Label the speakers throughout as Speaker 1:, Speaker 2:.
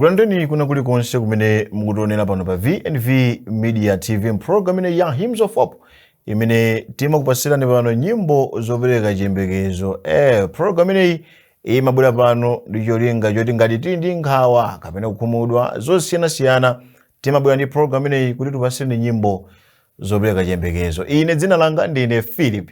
Speaker 1: Tikulandireni kuna kulikonse kumene mukutionera pano pa VNV Media TV, program imene ya Hymns of Hope, imene timakupasirani pano nyimbo zopereka chiyembekezo. Program imeneyi imabwera pano ndi cholinga choti ngati tili ndi nkhawa kapena kukhumudwa zosiyanasiyana, timabwera ndi program imeneyi kuti tipasireni nyimbo zopereka chiyembekezo. Ine dzina langa ndine Philip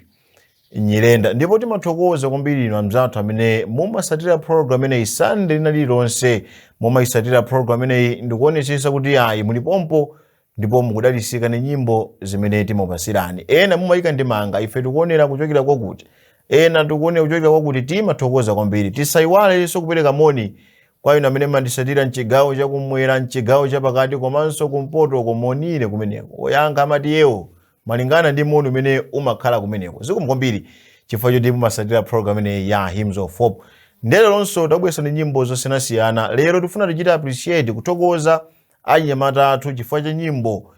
Speaker 1: Nyirenda, ndipo timathokoza kwambiri inu anzathu amene mumasatira program imeneyi Sunday lina lililonse. Mumayisatira program imeneyi ndikuonetsetsa kuti ayi, mulipompo ndipo mukudalitsika ndi nyimbo zimene timapasirani. Ena mumayika ndemanga, ife tikuonera kuchokera kwakuti, ena tikuonera kuchokera kwakuti. Timathokoza kwambiri. Tisayiwalenso kupereka moni kwa inu amene mandisatira mchigawo chakumwera, mchigawo chapakati komanso kumpoto. Komonire kumeneko, oyankha amati yewo malingana ndi moni umene umakhala kumeneko. Zikomo kwambiri chifukwa choti mumasatira program imeneyi ya Hymns of Hope. Ndelonso tabweresani nyimbo zosiyanasiyana. Lero tifuna tichite appreciate, kuthokoza anyamata athu chifukwa cha nyimbo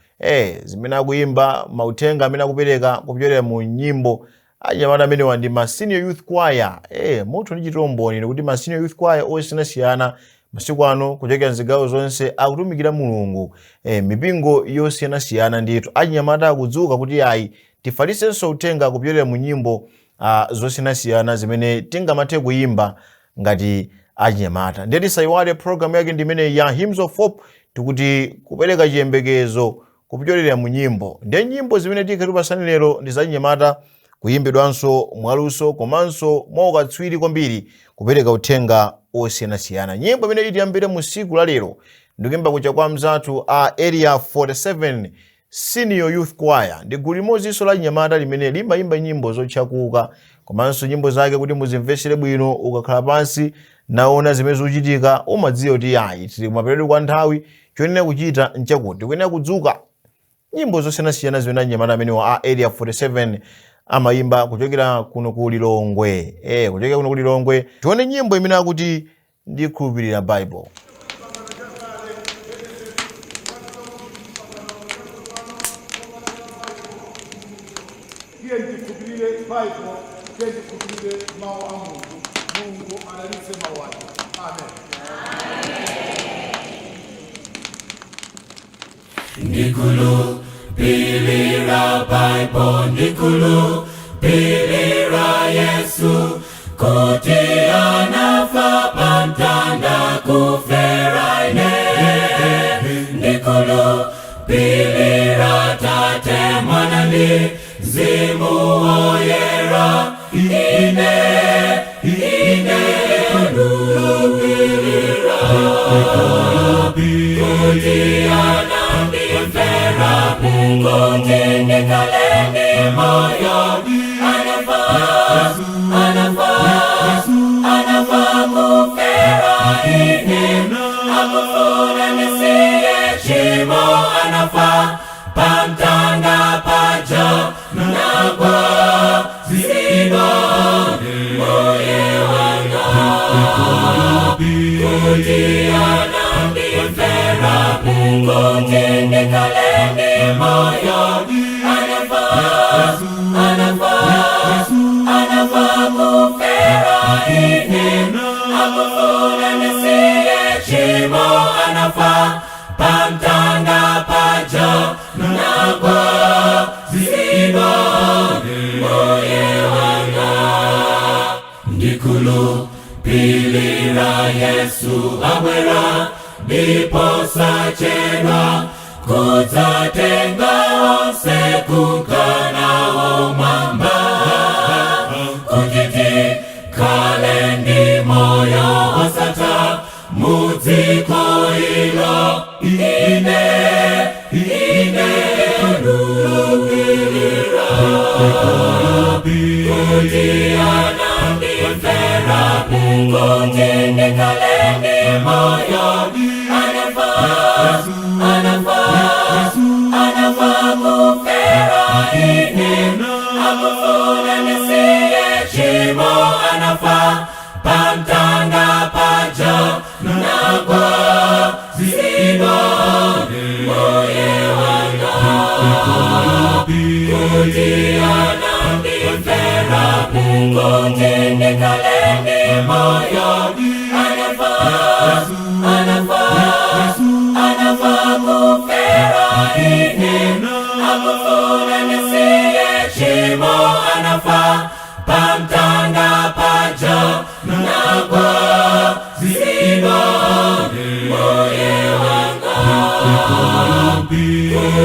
Speaker 1: zimene akuyimba, mauthenga amene akupereka kupyolera mu nyimbo. Anyamata amenewa ndi ma senior youth choir. Munthu ndi chitomboni kuti ma senior youth choir osiyanasiyana masiku ano kuchokera mzigawo zonse akutumikira Mulungu mipingo yosiyanasiyana. Ndithu anyamata akudzuka kuti ayi, tifalitsenso uthenga kupyolera mu nyimbo zosiyanasiyana zimene tingamathe kuyimba ngati achinyamata. Ndiye tisayiwale, program yake ndi imene ya Hymns of Hope, tikuti kupereka chiyembekezo kupyolera mu nyimbo. Ndiye nyimbo zimene tikupasani lero ndi za anyamata, kuyimbidwanso mwaluso komanso mwaukatswiri kwambiri, kupereka uthenga osiyanasiyana. Nyimbo imene itiyambire mu siku la lero ndikuyimba kucha kwa mzathu a Area 47 Senior Youth Choir. Ndi gulu limodzinso la anyamata limene limayimba nyimbo zotchakuka komanso nyimbo zake kuti muzimvesere bwino. Ukakhala pansi naona zimene zikuchitika, umadziwa kuti ayi, tili kumapeto kwa nthawi, choyenera kuchita nchakuti tikuyenera kudzuka. Nyimbo zosiyanasiyana zimene anyamata amenewa a Area 47 amayimba kuchokera kuno ku Lilongwe, kuchokera kuno ku Lilongwe, tione nyimbo imene akuti Ndikhulupirira Bible.
Speaker 2: Tiye tikhulupirire Bible, tiye tikhulupirire mawu a Mulungu. Mulungu adalitse mawu ake. Amen.
Speaker 3: Ndikhulupirira Bible, ndikhulupirira Yesu, kuti anafa pamtanda kufera ine. Ndikhulupirira Tate, Mwana ndi Mzimu Woyera. Ine khulupirira kuti anandifera kuti ndikhale ndi moyo. Anafa, anafa, anafa kufera ine. Akufuna ndisiye tchimo. Anafa pamtanda paja, nagwa zidwa moyo wanga, kuti anandifera kuti ndikhale ndi moyo. Anafa, anafa, anafa kufera ine. Akufuna ndisiye tchimo. Anafa pamtanda paja, nagwa zidwa moyo wanga. Ndikhulupirira Yesu abwera, ndipo sachedwa, kudzatenga onse kukanawo mwamba, kuti tikhale ndi moyo osatha mudziko ilo. Ine khulupirira kuti anandifera kuti ndikhale ndi moyo. Anafa, anafa, anafa kufera ine. Akufuna ndisiye tchimo. Anafa pamtanda paja, nagwa zidwa moyo wanga, kuti anandifera kuti ndikhale ndi moyo. Anafa, anafa.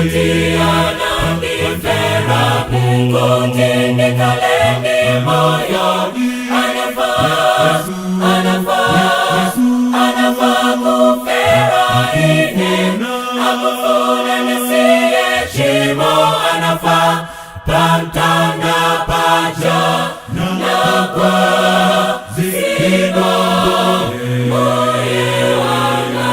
Speaker 3: Kuti anandifera, kuti ndikhale ndi moyo. Anafa, anafa, anafa kufera ine. Akufuna ndisiye tchimo, anafa pamtanda paja, nagwa ziko moyo wanga.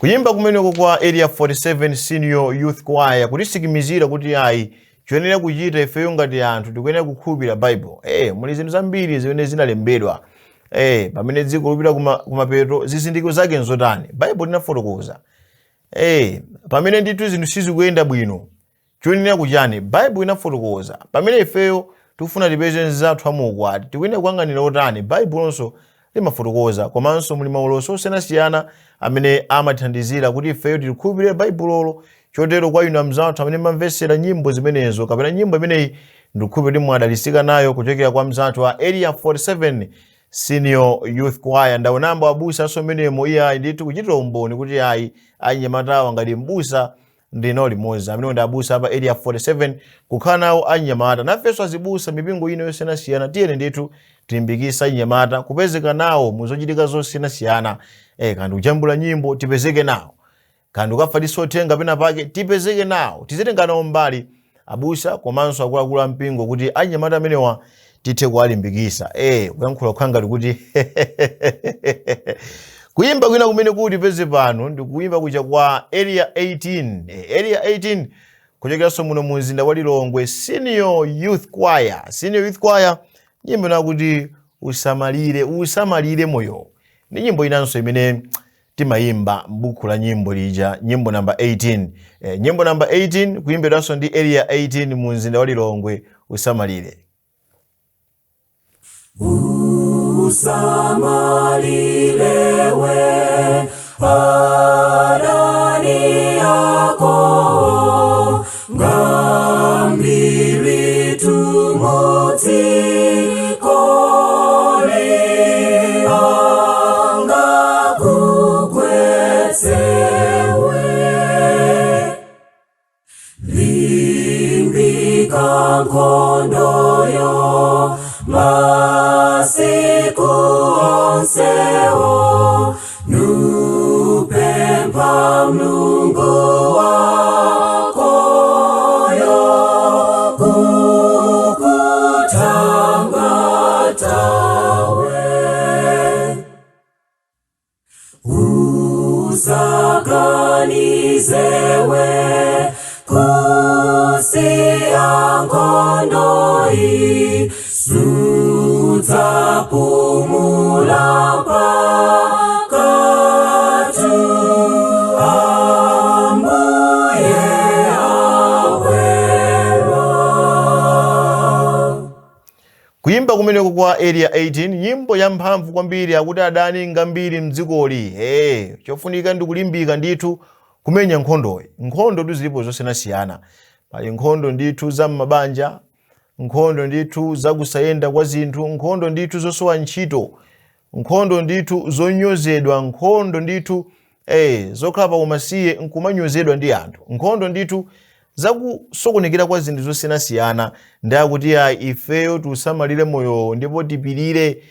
Speaker 1: Kuyimba kumeneko kwa Area 47 Senior Youth Choir kutisikimizira kuti ayi, choyenera kuchita ifeyo ngati anthu tikuyenera kukhulupirira Bible. Muli zinthu zambiri zimene zinalembedwa. Pamene dziko lupita kumapeto, zizindikiro zake nzotani? Bible linafotokoza. Pamene ndithu zinthu sizikuyenda bwino, choyenera kuchani? Bible inafotokoza. Pamene ifeyo tikufuna tipeze nzathu amuukwati, tikuyenera kuyang'anira otani? Bible lonso limafotokoza. Komanso muli maulosi osiyanasiyana amene amathandizira kuti ifeyo tilikhulupirire Baibulolo. Chotero kwa inu amzathu amene mamvesera nyimbo zimenezo kapena nyimbo imeneyi, ndikukhulupirira kuti mwadalisika nayo kuchokera kwa mzathu a Area 47 Senior Youth Choir. Ndaonambo abusa aso menemo, iye ndithu kuchitira umboni kuti ayi, anyamatawa ngati mbusa ndino limodzi amene ndi abusa apa Area 47 kukhala nawo anyamata. Nafenso azibusa mipingo ino yosiyanasiyana, tiyeni ndithu tilimbikitsa anyamata kupezeka nawo muzochitika zosiyanasiyana. Kandi kujambula nyimbo, tipezeke nawo. Kandi ukafalitsa uthenga pena pake, tipezeke nawo. Tizitenga nawo mbali abusa komanso akuluakulu a mpingo kuti anyamata amenewa tithe kuwalimbikitsa. Kuyankhula kukhala ngati kuti kuyimba kwina kumene kuti peze pano ndi kuyimba kuja kwa Area 18. Area 18 kuchokeranso muno mu mzinda wa Lilongwe, Senior Youth Choir. Senior Youth Choir, nyimbo nakuti "Usamalire, usamalire moyo", ndi nyimbo inanso imene timayimba m'buku la nyimbo lija, nyimbo namba 18. Nyimbo namba 18 kuyimbidwanso ndi Area 18 mu mzinda wa Lilongwe, "Usamalire".
Speaker 3: Usamalilewe adani yako ngambiri tumutsi koli angakugwetsewe. Limbika nkhondoyo masiku onsewo, nupempha Mulungu wakoyo kukutangatawe. Usaganizewe kusiya nkhondoyi, sudzapumula pakatu Ambuye abwera.
Speaker 1: Kuyimba kumeneko kwa Area 18, nyimbo yamphamvu kwambiri, akuti adani ngambiri mdzikoli. Hey, chofunika ndi kulimbika ndithu kumenya nkhondoyi. Nkhondo tu zilipo zosiyanasiyana. Pali nkhondo ndithu za m'mabanja, nkhondo ndithu zakusayenda kwa zinthu, nkhondo ndithu zosowa ntchito, nkhondo ndithu zonyozedwa, nkhondo ndithu zokhala pa umasiye nkumanyozedwa ndi anthu, nkhondo ndithu zakusokonekera kwa zinthu zosiyanasiyana. Ndakuti ayi, ifeyo tiusamalire moyowo ndipo tipirire.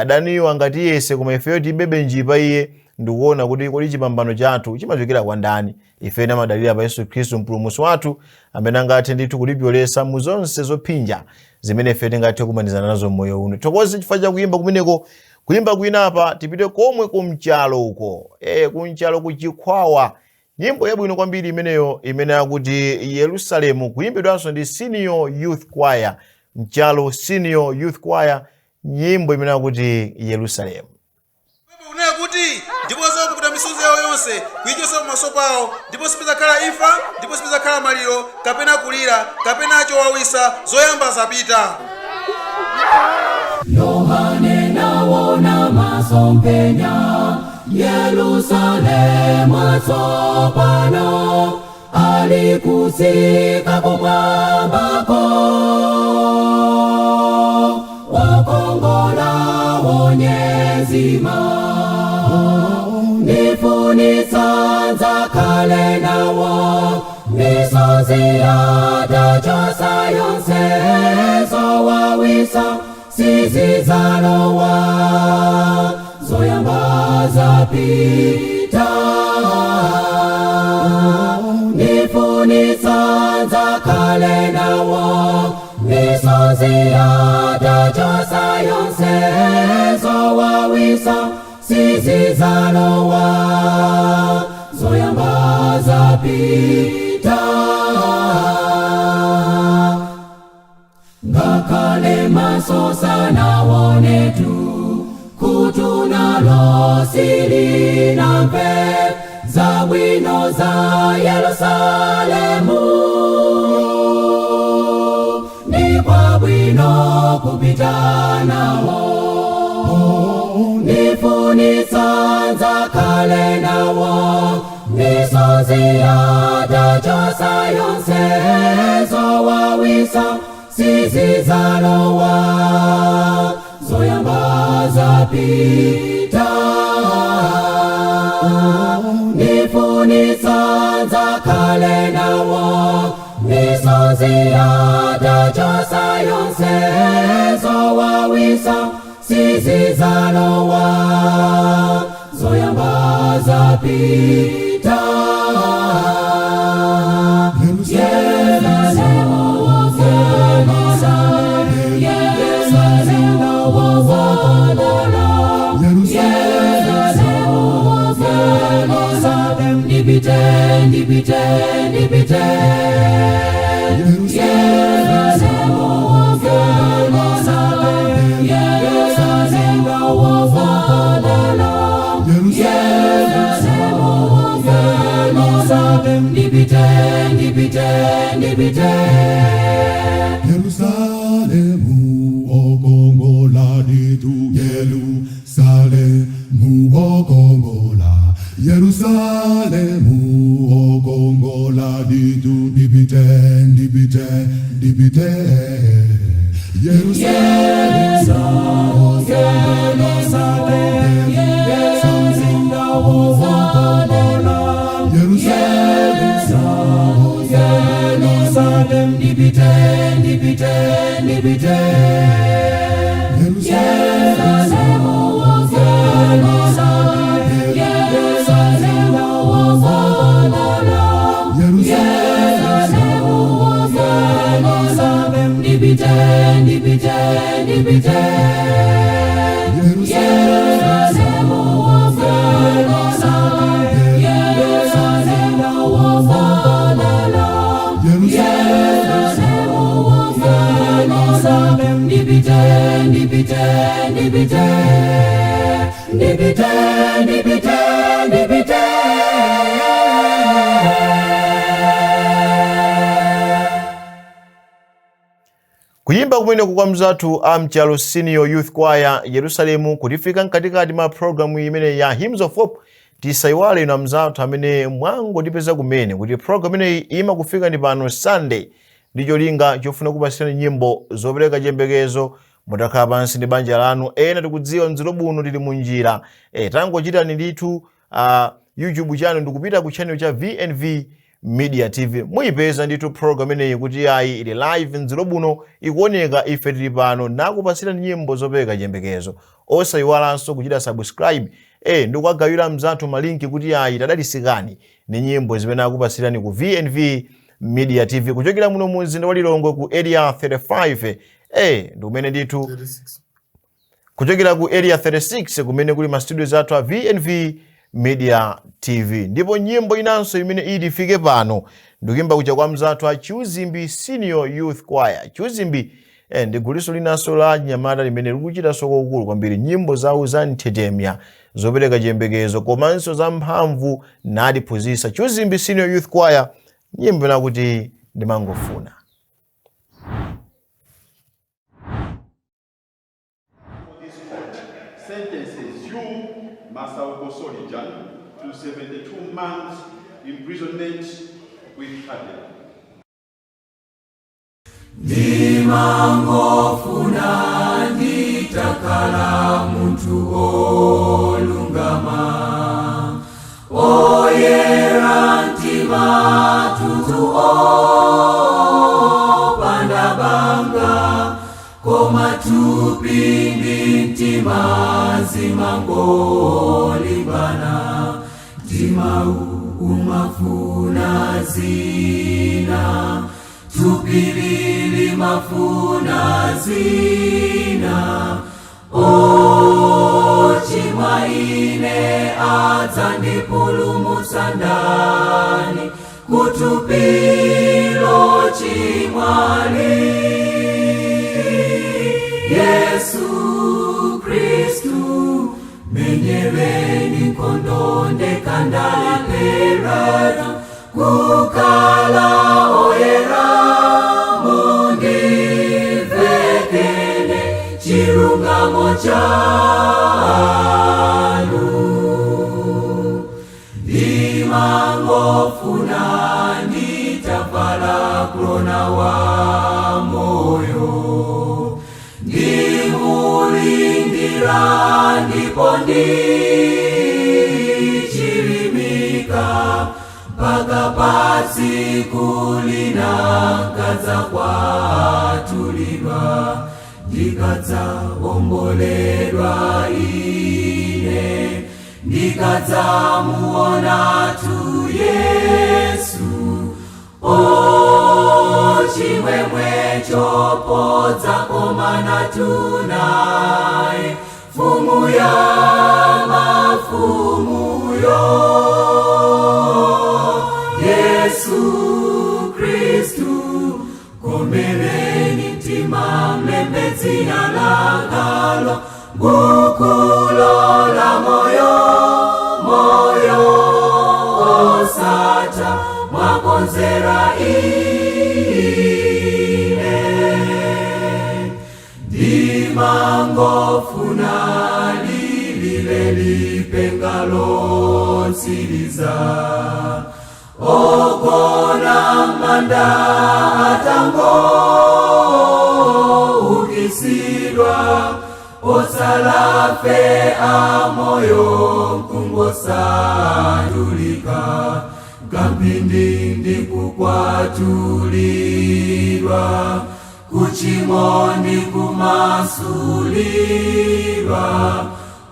Speaker 1: Adaniyo angatiyese, koma ifeyo tibebe njipa iye ndikuona kuti kodi chipambano chathu chimachokera kwa ndani. Ife timadalira pa Yesu Khristu Mpulumutsi wathu, amene angathe ndithu kutipyolesa mu zonse zopsinja zimene ife tingathe kumanizana nazo mmoyo uno. Thokoze chifukwa cha kuyimba kumeneko. Kuyimba kwina apa, tipite komwe kumchalo uko, kumchalo kuchikhwawa. Nyimbo yabwino kwambiri imeneyo imene akuti "Yerusalemu", kuyimbidwanso ndi Senior Youth Choir, Mchalo Senior Youth Choir, nyimbo imene akuti "Yerusalemu".
Speaker 4: Kunena kuti ndipo adzapukuta misozi yawo yonse kuyichotsa pamaso pawo, ndipo sipadzakhala imfa, ndipo sipadzakhala maliro, kapena kulira, kapena chowawisa, zoyamba zapita.
Speaker 3: Yohane nawona masomphenya, Yerusalemu tsopano ali kutsika kumwambako, wakongola wonyezima. Nzakhale nawo, misozi adachosa yonse, zowawisa sizidzalowa, zoyamba zapita. Ndifunitsa nzakhale nawo, misozi adachosa yonse, zowawisa sizidzalowa, zoyamba zapita. Ngakhale maso sanaonetu, khutu nalo silinamve, zabwino za Yerusalemu. Ndi kwabwino kupita nawo, ndifunitsa nzakhale nawo, misozi adachosa yonse, zowawisa sizidzalowa, zoyamba zapita. Ndifunitsa nzakhale nawo, misozi adachosa yonse, zowawisa sizidzalowa, zoyamba zapita. Yerusalemu wokongola, Yerusalemu wokongola, Yerusalemu wokongola, ndipite, ndipite, ndipite. Yerusalemu wokongola, Yerusalemu wokongola, Yerusalemu wokongola, ndipite, ndipite, ndipite.
Speaker 5: Yerusalemu okongola ditu, Yerusalemu okongola, Yerusalemu okongola ditu, ndipite, ndipite, ndipite. Yerusalemu
Speaker 3: Yerusalem, ndipite, ndipite, ndipite. Yerusalemu wokongola, Yerusalemu wokongola, Yerusalemu wokongola, ndipite, ndipite, ndipite. Yerusalemu wokongola, Yerusalemu wokongola, Yerusalemu wokongola, ndipite, ndipite, ndipite, ndipite, ndipite, ndipite.
Speaker 1: Kuyimba kumeneku kwa mzathu a Mchalo Senior Youth Choir, Yerusalemu, kutifika mkatikati mwa programu imene ya Hymns of Hope. Tisayiwale inu amzathu amene mwangotipeza kumene kuti programu imeneyi imakufika ndi pano Sunday ndi cholinga chofuna kupasirani nyimbo zopereka chiyembekezo mutakhala pansi ndi banja lanu. Ena tikudziwa mdziko buno tili munjira, tangochitani ndithu YouTube chanu ndikupita ku channel cha VNV Media TV, muyipeza ndithu program imeneyi kuti ayi, ili live mdziko buno, ikuoneka. Ife tili pano nakupasirani nyimbo zopereka chiyembekezo. Osayiwalanso kuchita subscribe ndikuwagawira mzathu ma link kuti ayi, tadalisikani ni nyimbo zimene akupasirani ku VNV Media TV kuchokera muno mu mzinda wa Lilongwe ku Area 35, ndi kumene ndithu kuchokera ku Area 36 kumene kuli ma studios athu a VNV Media TV. Ndipo nyimbo inanso imene ili ifike pano ndikuyimba kucha kwa mzathu a Chiuzimbi Senior Youth Choir. Chiuzimbi ndi guliso linanso la nyamata limene likuchitanso kwakukulu kwambiri, nyimbo zawo za nthetemya zopereka chiyembekezo komanso za mphamvu natiphunzitsa. Chiuzimbi Senior Youth Choir, nyimbo inakuti "Ndimangofuna".
Speaker 2: Sentences you, Masauko Solijan, to 72 months imprisonment with custody.
Speaker 3: Ndimangofuna nditakhala munthu olungama, oyera. opanda banga, koma thupi ndi mtima zimangolimbana. Mtima umafuna zina, thupi limafuna zina. Ochimwa ine adzandipulumutsa ndani kuthupi lochimwali? Yesu Kristu, menyereni nkhondo, ndekandaleperatu kukhala oyera. Mundivekene chilungamo chanu. Ndimangofuna nditavala korona wa moyo, ndimulindira ndipo ndichilimika mpaka patsiku lina nkadzakwatulidwa, ndikadzaomboledwa ine, ndikadzamuona tu Yesu. O chimwemwe chopodza komana tunaye, mfumu ya mafumuyo. Yesu Kristu, komereni mtima, mlembe dzina langalo m'bukulo la moyo, moyo osatha mwakonzera ine. Ndimangofuna lilile lipenga lotsiriza, ogona manda atango ukisidwa, otsalafe amoyo nkungosandulika, kamphindi ndikukwatulidwa, kuchimo ndikumasulidwa.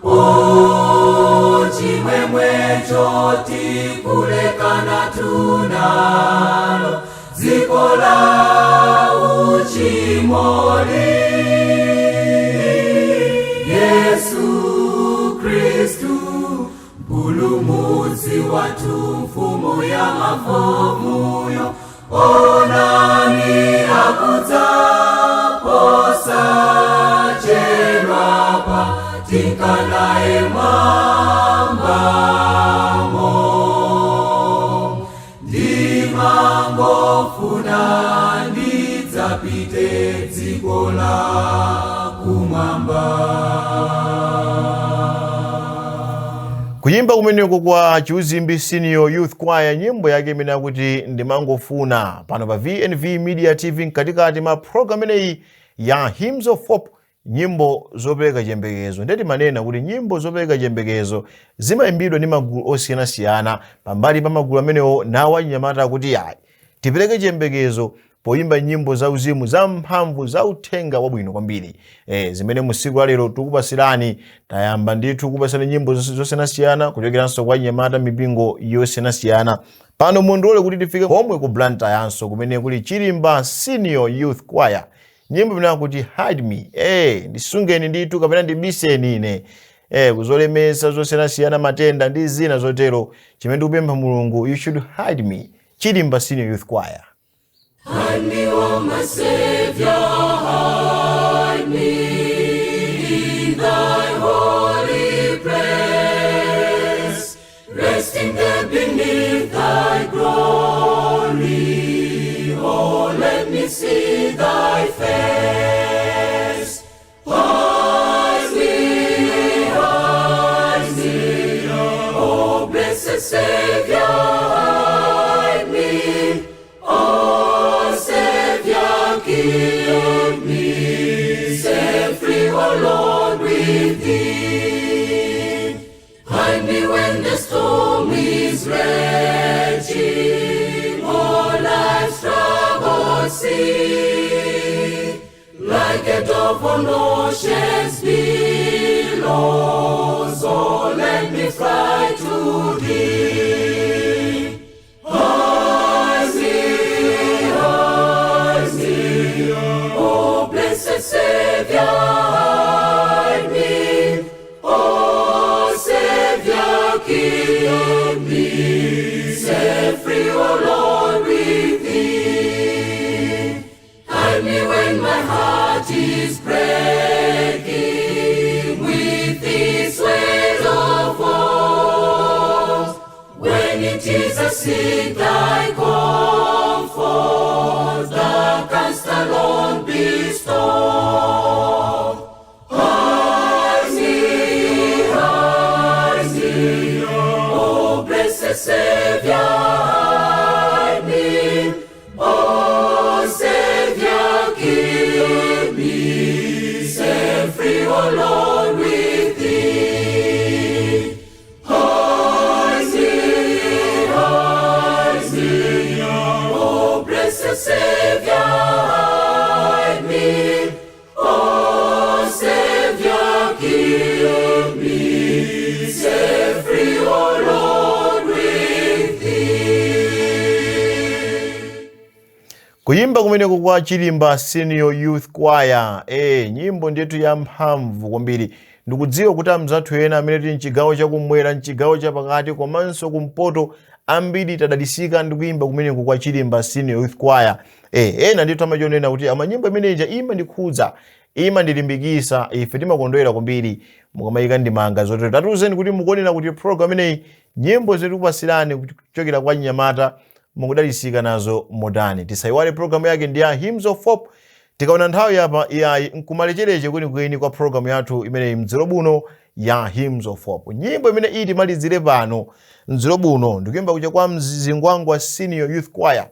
Speaker 3: O chimwemwe choti kulekana tunalo dziko la uchimoli. Yesu Kristu, mpulumutsi wathu, mfumu ya mafumuyo, onani akudza posachedwapa, tinkanaye mwambamo. Ndimangofuna ndidzapite dziko la kumwamba.
Speaker 1: Kuyimba kumeneko kwa Chiuzimbi Senior Youth Choir, nyimbo yake imene akuti "Ndimangofuna", pano pa VNV Media TV, mkatikati ma program imeneyi ya Hymns of Hope, nyimbo zopereka chiyembekezo. Ndeti manena kuti nyimbo zopereka chiyembekezo zimayimbidwa ndi magulu osiyanasiyana. Pambali pa magulu amenewo, nawo anyamata akuti ayi, tipereke chiyembekezo poyimba nyimbo zauzimu zamphamvu za uthenga wabwino kwambiri, zimene musiku lalero tikupasirani. Tayamba ndithu kupasirani nyimbo zosiyanasiyana kuchokeranso kwa anyamata mipingo yosiyanasiyana. Pano mundilole kuti tifike komwe ku Blantyre, kumene kuli Chilimba Senior Youth Choir, nyimbo imene akuti "Hide Me". Ndisungeni ndithu kapena ndibiseni ine kuzolemesa zosiyanasiyana, matenda ndi zina zotero. Chimene ndikupempha Mulungu, you should hide me. Chilimba Senior Youth Choir.
Speaker 3: Hide me, oh my Savior, hide me in thy holy place, resting there beneath thy glory. Oh, let me see thy face. Hide me, hide me, oh blessed Savior, hide me. Oh, Savior, keep me safe free, oh Lord, with thee. Hide me when the storm is raging, oh, life's thee. Like a dove on ocean's billows, oh, let me fly to thee. Hide me, oh, blessed Savior, hide me. Oh, Savior, keep me, set free, oh Lord, with thee. Hide me when my heart is breaking with its weight of woes. When it is I seek thy comfort, thou canst alone bestow. Hide me, oh blessed Savior, hide me. Oh Savior, keep me, set free, oh Lord, with thee. Hide me, oh blessed Savior, hide me. Oh Savior, keep me, set free, oh Lord, with thee.
Speaker 1: Kuyimba kumeneko kwa Chilimba Senior Youth Choir, nyimbo ndithu ya mphamvu kwambiri. Ndikudziwa kuti amzathu ena amene tili mchigawo chakumwera, mchigawo chapakati komanso kumpoto, ambiri tadalisika ndi kuyimba kumeneko kwa Chilimba Senior Youth Choir. Ena ndithu amachonena kuti amanyimbo imeneja imandikhudza, imandilimbikisa. Ife timakondwera kwambiri mukamayika ndimanga zotero. Tatiuzeni kuti mukuonera kuti program imeneyi, nyimbo zitikupasirani kuchokera kwa nyamata, mukudalisika nazo motani? Tisayiwale programu yake ndi ya Hymns of Hope. Tikaona nthawi yapa, iyayi, nkumalechereche kwenikweni kwa programu yathu imeneyi mdzero buno ya Hymns of Hope. Nyimbo imene iti timalizire pano mdzero buno ndikuyimba kucha kwa Zingwangwa Senior Youth Choir.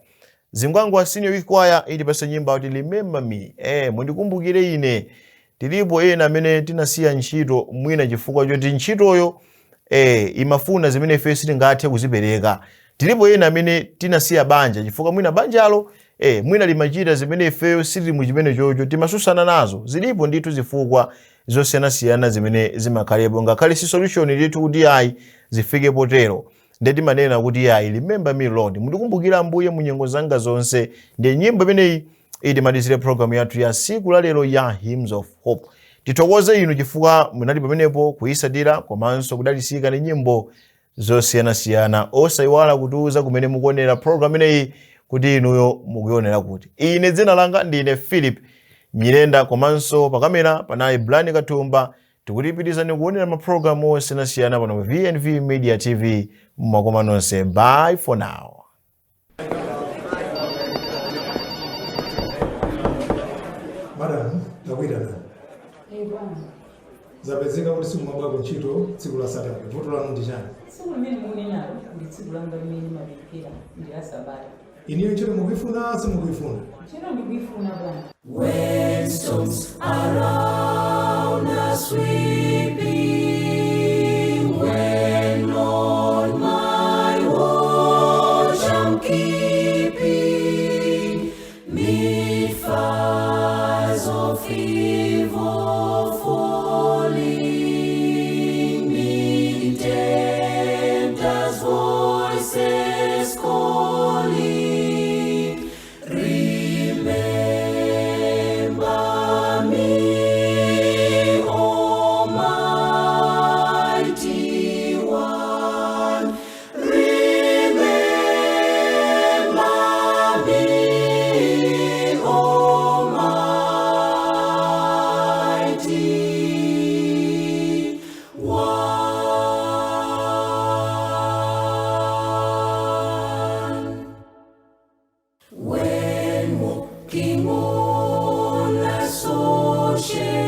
Speaker 1: Zingwangwa Senior Youth Choir itipase nyimbo kuti "Remember Me", mundikumbukire ine. Tilipo ena amene tinasiya ntchito mwina chifukwa choti ntchitoyo imafuna zimene ife sitingathe kuzipereka. Tilipo ena amene tinasiya banja chifukwa mwina banjalo mwina limachita zimene ifeyo sitili mu chimene chocho, timasusana nazo. Zilipo ndithu zifukwa zosiyanasiyana zimene zimakhalepo, ngakhale si solution ndithu kuti ayi zifike potero. Ndiye timanena kuti ayi, "Remember me, Lord", mundikumbukira Ambuye mu nyengo zanga zonse. Ndiye nyimbo imeneyi itimalizire programu yathu ya siku la lero ya Hymns of Hope. Tithokoze inu chifukwa munali pamenepo kuyisatira komanso kudalisika ndi nyimbo zosiyanasiyana. Osayiwala kutiuza kumene mukuonera program imeneyi, kuti inuyo mukuyionera kuti. Ine dzina langa ndine Philip Nyirenda, komanso pakamera panali Blani Katumba. Tikutipitirizani kuonera mapulogalamu osiyanasiyana pano pa VNV Media TV. Mmakoma nonse, bye for now.
Speaker 6: Madam, ndakuitana.
Speaker 7: Eh, bwana.
Speaker 6: Zapezeka kuti simumabwera ntchito tsiku la Saturday. Vuto lanu ndi chani?
Speaker 7: Tsiku limene mukunenalo ndi tsiku langa limene mapemphera, ndi la Sabata.
Speaker 6: Iniyo ntchito mukuifuna, simukuifuna?
Speaker 7: Ntchito ndikuifuna, bwana.
Speaker 3: When storms around us sweeping, when Lord my watch I'm keeping, mid fires of evil falling, mid tempters' voices calling, remember me, Almighty One. Remember me, Almighty One. When walking on life's ocean